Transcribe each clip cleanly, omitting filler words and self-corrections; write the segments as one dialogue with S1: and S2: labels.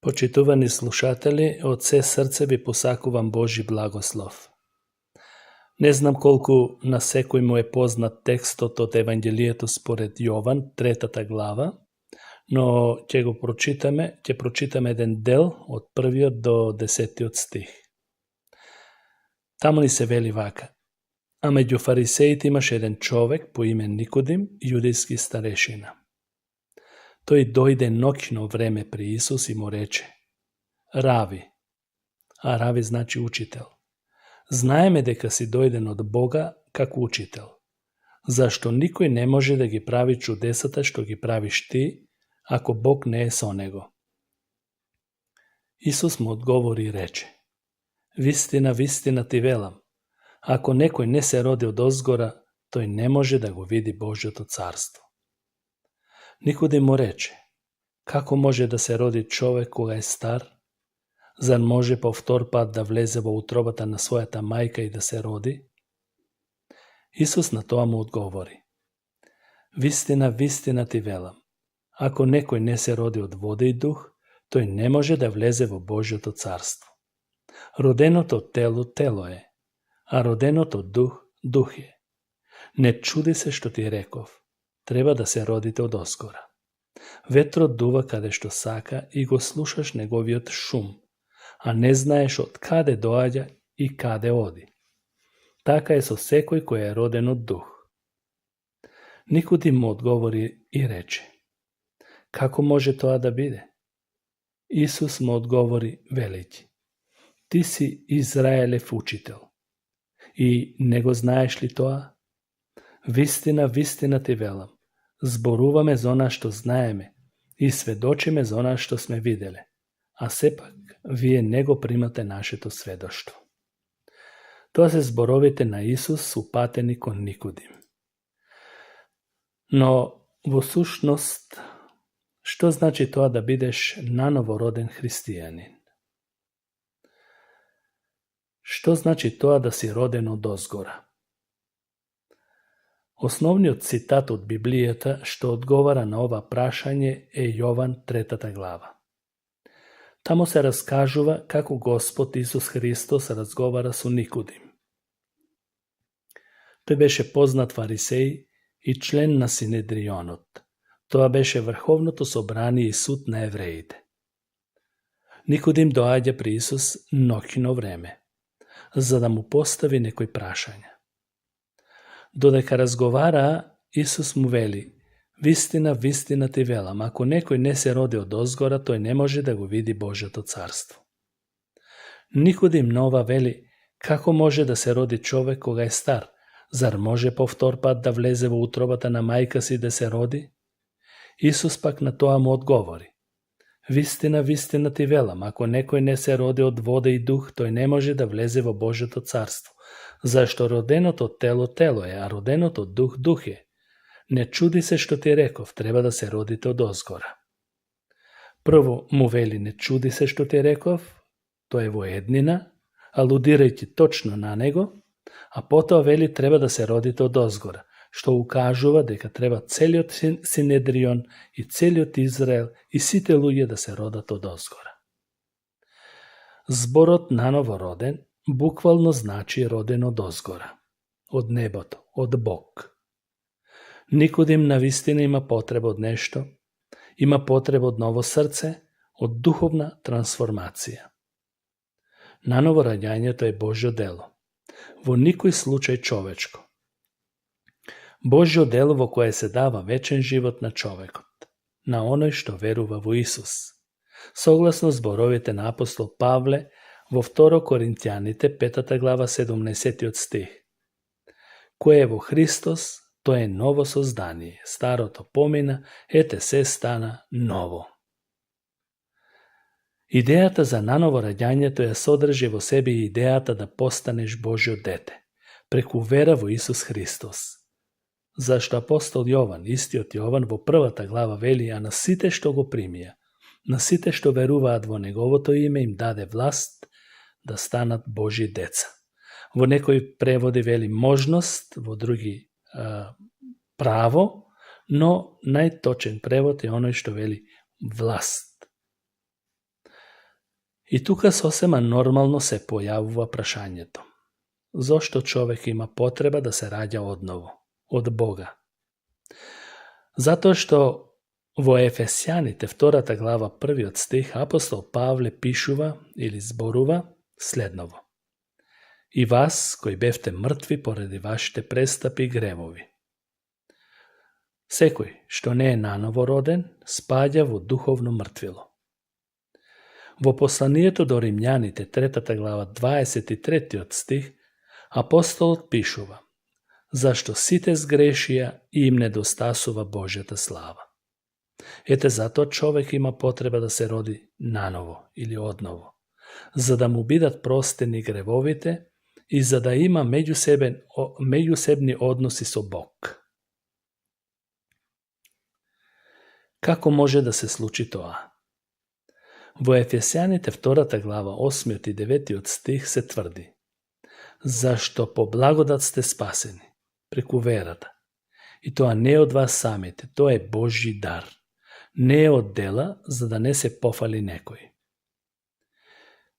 S1: Почитувани слушатели, од се срце ви посакувам Божи благослов. Не знам колку на секој му е познат текстот од Евангелието според Јован, 3 глава, но ќе прочитаме еден дел од 1 до 10 стих. Таму ни се вели вака: А меѓу фарисеите имаше еден човек по име Никодим, јудејски старешина. Тој дојде ноќно време при Исус и му рече: Рави, а Рави значи учител. Знаеме дека си дојден од Бога како учител. Зашто никој не може да ги прави чудесата што ги правиш ти, ако Бог не е со него? Исус му одговори и рече: Вистина, вистина ти велам, ако некој не се роди од озгора, тој не може да го види Божјото царство. Никодим му рече: Како може да се роди човек кога е стар? Зар може повтор пат да влезе во утробата на својата мајка и да се роди? Исус на тоа му одговори: Вистина, вистина ти велам, ако некој не се роди од вода и дух, тој не може да влезе во Божјото царство. Роденото од тело, тело е, а роденото од дух, дух е. Не чуди се што ти реков, треба да се родите од озгора. Ветрот дува каде што сака и го слушаш неговиот шум, а не знаеш од каде доаѓа и каде оди. Така е со секој кој е роден од дух. Никодим му одговори и рече: Како може тоа да биде? Исус му одговори велејќи: Ти си Израелев учител. И не го знаеш ли тоа? Вистина, вистина ти велам, зборуваме за она што знаеме и сведочиме за она што сме виделе, а сепак вие не го примате нашето сведоштво. Тоа се зборовите на Исус упатени кон Никодим. Но во сушност, што значи тоа да бидеш наново роден христијанин? Што значи тоа да си роден од озгора? Основниот цитат од Библијата што одговара на ова прашање е Јован 3 глава. Таму се раскажува како Господ Исус Христос разговара со Никодим. Тој беше познат фарисеј и член на Синедрионот. Тоа беше врховното собрание и суд на евреите. Никодим доаѓа при Исус ноќно време, за да му постави некои прашања. Додека разговараа, Исус му вели: Вистина, вистина ти велам, ако некој не се роди од озгора, тој не може да го види Божјото царство. Никодим нова вели: Како може да се роди човек кога е стар? Зар може повтор пат да влезе во утробата на мајка си да се роди? Исус пак на тоа му одговори: Вистина, вистина ти велам, ако некој не се роди од вода и дух, тој не може да влезе во Божјото царство. Зашто роденото од тело, тело е, а роденото од дух, дух е. Не чуди се што ти реков, треба да се родите од озгора. Прво му вели: не чуди се што ти реков, тоа е во еднина, алудирајќи точно на него, а потоа вели треба да се родите од озгора, што укажува дека треба целиот Синедрион и целиот Израел и сите луѓе да се родат од озгора. Зборот наново роден буквално значи роден од озгора, од небото, од Бог. Никодим навистина има потреба од нешто, има потреба од ново срце, од духовна трансформација. Наново раѓањето е Божјо дело, во никој случај човечко. Божјо дело во кое се дава вечен живот на човекот, на оној што верува во Исус. Согласно зборовите на апостол Павле во 2 Коринтјаните 5 глава 17 стих. Кој е во Христос, тој е ново создание. Старото помина, ете се стана ново. Идејата за наново раѓањето ја содржи во себе и идејата да постанеш Божјо дете, преку вера во Исус Христос. Зашто апостол Јован, истиот Јован во 1 глава вели: а на сите што го примија, на сите што веруваат во неговото име им даде власт да станат Божји деца. Во некои преводи вели можност, во други право, но најточен превод е оној што вели власт. И тука сосема нормално се појавува прашањето. Зошто човек има потреба да се раѓа одново, од Бога? Затоа што во Ефесјаните 2 глава 1 стих апостол Павле пишува или зборува следново. И вас, кои бевте мртви поради вашите престапи и гревови. Секој што не е наново роден, спаѓа во духовно мртвило. Во посланието до Римјаните 3 глава 23 стих апостолот пишува: зашто сите сгрешија и им недостасува Божјата слава. Ете затоа човек има потреба да се роди наново или одново, за да му бидат простени гревовите и за да има меѓусебни односи со Бог. Како може да се случи тоа? Во Ефесјаните 2 глава 8 и 9 стих се тврди: зашто по благодат сте спасени, преку верата. И тоа не е од вас самите, тоа е Божји дар. Не е од дела, за да не се пофали некој.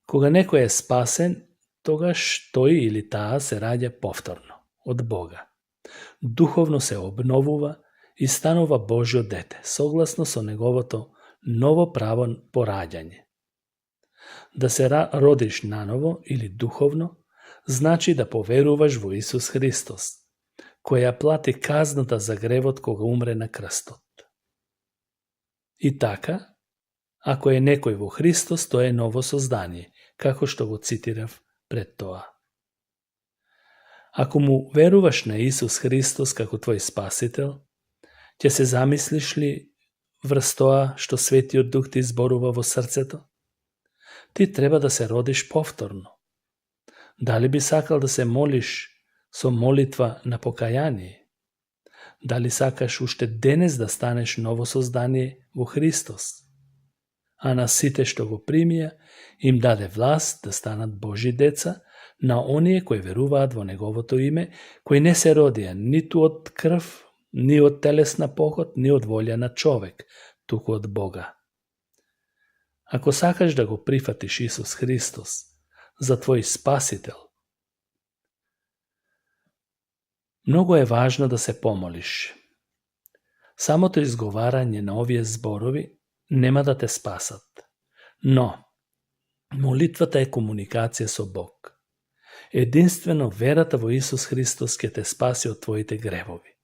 S1: Кога некој е спасен, тогаш тој или таа се раѓа повторно, од Бога. Духовно се обновува и станува Божјо дете, согласно со неговото ново право по раѓање. Да се родиш наново или духовно, значи да поверуваш во Исус Христос, кој ја плати казната за гревот кога умре на крстот. И така, ако е некој во Христос, тоа е ново создание, како што го цитирав пред тоа. Ако му веруваш на Исус Христос како твој спасител, ќе се замислиш ли врз тоа што Светиот Дух ти зборува во срцето? Ти треба да се родиш повторно. Дали би сакал да се молиш со молитва на покаяние? Дали сакаш уште денес да станеш ново создание во Христос? А на сите што го примија, им даде власт да станат Божји деца, на оние кои веруваат во Неговото име, кои не се родија ниту од крв, ни од телесна поход, ни од волја на човек, туку од Бога. Ако сакаш да го прифатиш Исус Христос за твој спасител, многу е важно да се помолиш. Самото изговарање на овие зборови нема да те спасат, но молитвата е комуникација со Бог. Единствено верата во Исус Христос ќе те спаси од твоите гревови.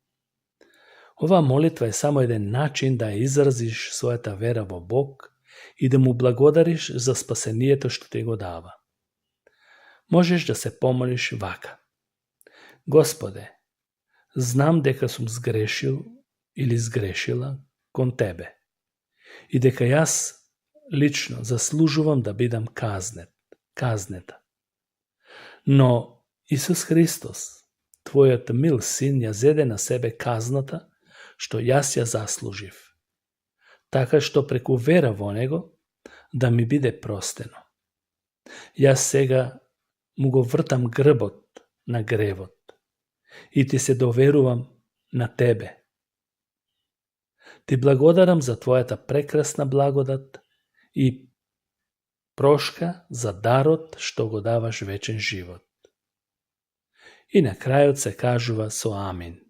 S1: Оваа молитва е само еден начин да ја изразиш својата вера во Бог и да му благодариш за спасението што ти го дава. Можеш да се помолиш вака: Господе, знам дека сум сгрешил или сгрешила кон Тебе и дека јас лично заслужувам да бидам казнета. Но Исус Христос, Твојот мил син, ја зеде на себе казната што јас ја заслужив, така што преку вера во Него да ми биде простено. Јас сега му го вртам грбот на гревот и ти се доверувам на Тебе. Ти благодарам за Твојата прекрасна благодат и прошка за дарот што го даваш вечен живот. И на крајот се кажува со амин.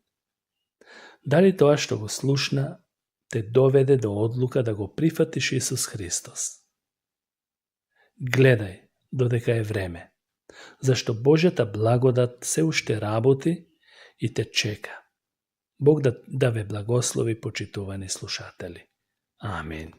S1: Дали тоа што го слушна те доведе до одлука да го прифатиш Исус Христос? Гледај додека е време, зашто Божјата благодат се уште работи и те чека. Бог да ве благослови, почитувани слушатели. Амин.